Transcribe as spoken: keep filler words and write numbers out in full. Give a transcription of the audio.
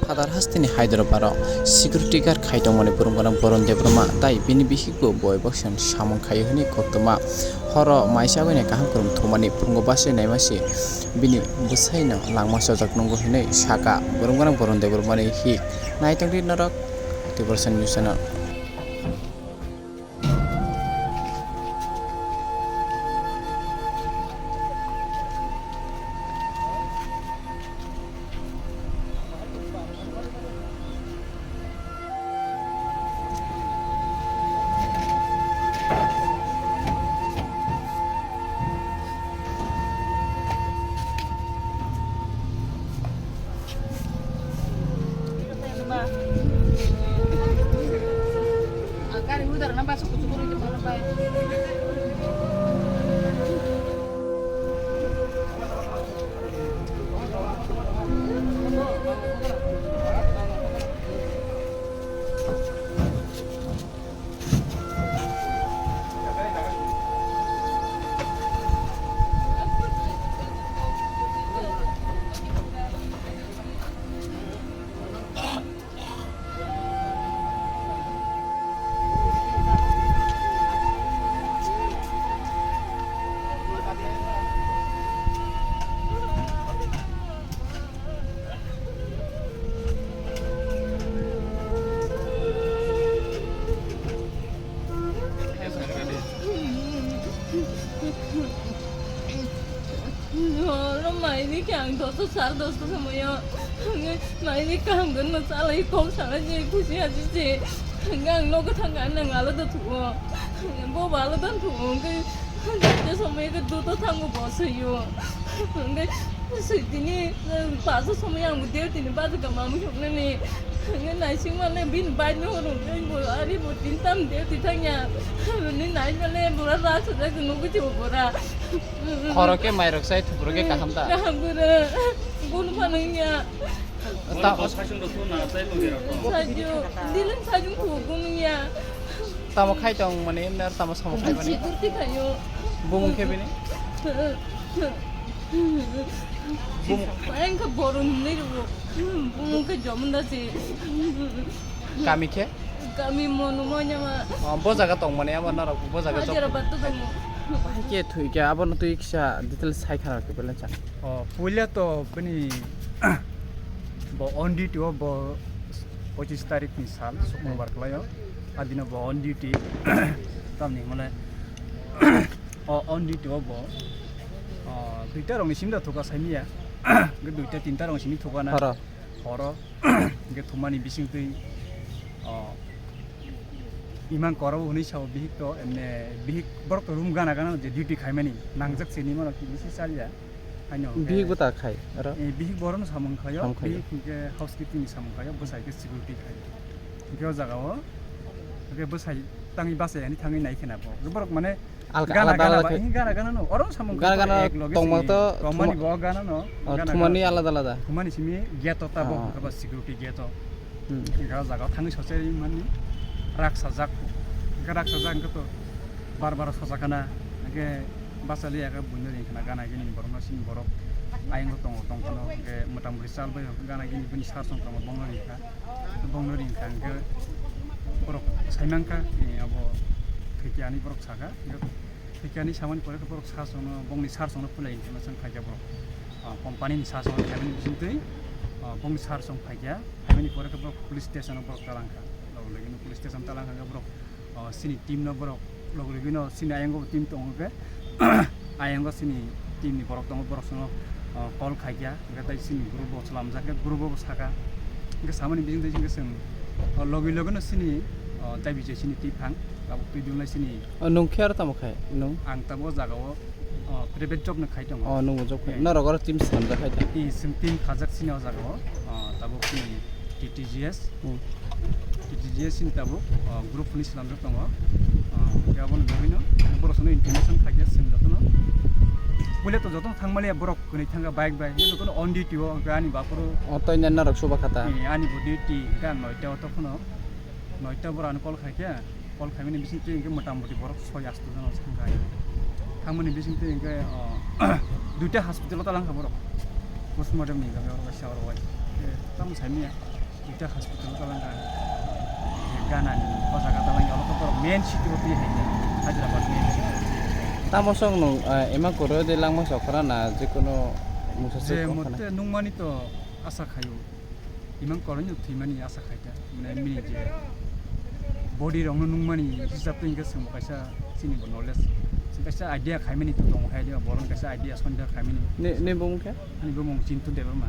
Phatar hasteni Hyderabad o security guard khai tongmani borok gwnang Boron Debbarma tai bini bihikbo boi baksa samung khaio hwnwi koktwma. Horo mai chagwini kaham kwrwng thumani phungo bachwi naima se bini bwsaino langma chojak nungo hwnwi saka. Borok gwnang Boron Debbarmani hik naitongdi norok Tiprasa News Channel. Oro maini khe ang dosta, sare dosta somoyo maini kaham gwnno chalai kok salai je khusi haji se. Hwnkhe ang nogo thangkha nang alada thugo. Bobo alada thugo hwnkhe. Jate somoy ke duto thango bo soyo. Hwnkhe sitini paso somoy ang bo duty ni bajo kama mui hoknani. Hwnkhe naising male bin bai no rung bo ari bo tin tam duty thangya. Ni nai male bora ra sa jak no guchi bora. Khoro ke mai rok sai thupro ke kaham da. Kaham bora. Gun phanang ya. Ta- Sajung, dilin sajung thugo gun ya. Tamo khai tong mani, emne ar tamo samo khai mani. Security khayo. Bumung khe bini? Bumung. Ang khe borom hinwi rwo. Bumung khe jomon da se. Kami khe? Kami Monu Moinama. Oh, bo jaga tong mani, abo norok bo jaga tong. Hajar bat to tong. Hai khe thwi khe, abo no twi kisa detail sai khana khe belen cha. Oh, puila to bini bo on duty o bo pochis tarik ni sal, Sukrobar khlaio. Adino bo on duty. Tamni hwnle, o on duty o bo, o, duita rokni simi da thuka saimiya. Hwnkhe duita tinta rokni simi thuka na. Horo. Horo. Hwnkhe thumani bisingtwi, o, imang koro hwnwi sao bihik to, emne bihik borok to room gana gana je duty khaimani nangjak sini mano kibisi chalya. Haino hwnkhe bihik bo ta khai, oro? Eh, bihik borokno samung khaio, samung khaio. Bihik hwnkhe housekeeping ni samung khaio, bwsai khe security khai. Hwnkhe o jaga o, hwnkhe bwsai tangwi bachai ani thangwi nai khena bo. Borok mane alka-, gana alada gana alada ba, khai. Gana gana no, oro samung gana khai gana ek loge tongma sini, to tongmani thuma-, bo gana no, oh, gana thumani gana. Alada alada. Thumani simi gate o tabo, oh, hwnkhe ba security gate o. Hmm. Hwnkhe o jaga o thangwi sochai mani rak sajak. Hwnkhe rak sajak hwnkhe to bar bar sochakana. Hwnkhe bachali ya khe buino ring khna gana gini borokno sini borok ayang tongo tongphano. Hwnkhe motamoti chal bai hwnkhe gana gini bini sar song tongo bongno ring kha. Bongno ring kha hwnkhe borok sai mankha, eh, abo thwikya hinwi borok sakha. Hwnkhe thwikya hinwi samani pore khe borok sar songno, bongni sar songno pulai hwnkhe chwng phaikha borok. Ah, company ni sar songno phaimani bisingtwi, ah, bongni sar song phaikha. Phaimani pore khe borok police station o borok talangkha. Logi logi no police station talangkha khe borok, ah, sini team no borok logi logi no sini ayango team tongo khe. Ayango sini team ni borok tongo, borok songno, ah, call khaikha. Hwnkhe tai sini group o slamjak khe group o sakha. Hwnkhe samani bisingtwi hwnkhe chwng, ah, logi logi no sini, ah, tai bijai sini twi phang. Tabuk twi dunglai sini. O, nwng khe aro tamo khai? Nwng? Ang tabuk o jaga o, o, private job no khai tongo. O, nwng bo job khai. Eh. Norok oro team swnamjak khai da? Eh, chwng team khajak sini o jaga o. O, tabuk chini T T G S. Hmm. T T G S ni tabuk, o, group ni swnamjak tongo. O, hwnkhe abono bagwi no borok sono intimidation khaikhe chwng jotono. Puila to jotono thangmaliya borok hwnwi thangkha bike bai. Hwnkhe jotono on duty o, hwnkhe ani bapuro. O, toina norok suba khata? Eh, ani bo duty, hwnkhe ang noita o tongphano. Noita borok ano call khaikhe. Call khaimani bisingtwi hwnkhe motamoti borok soi asto jona thangkha. Thangmani bisingtwi hwnkhe, o, duita hospital o talangkha borok. Postmortem ni bagwi oro kaisa oro wai. Eh, tamo saimanya, duita hospital talangka. Eh, Ghana ni, o jaga talangya, oro khe borok main city o twi hai khe, Hyderabad main city o twi hai khe. Tamo sok nwng, eh, ima koro de langma sok khorana, jekunu mungsa Je sok khorana. Mote nungmani to asa khayo. Imang koroni thwimani asa khaita, mane bini je body rokno nungmani hisab twi hwnkhe chwng kaisa chini bo knowledge, chwng kaisa idea khaimani to tongo hai de, bohrok kaisa idea sonda khaimani. Ni, ni bumung khe? Ani bumung Chintu Debbarma.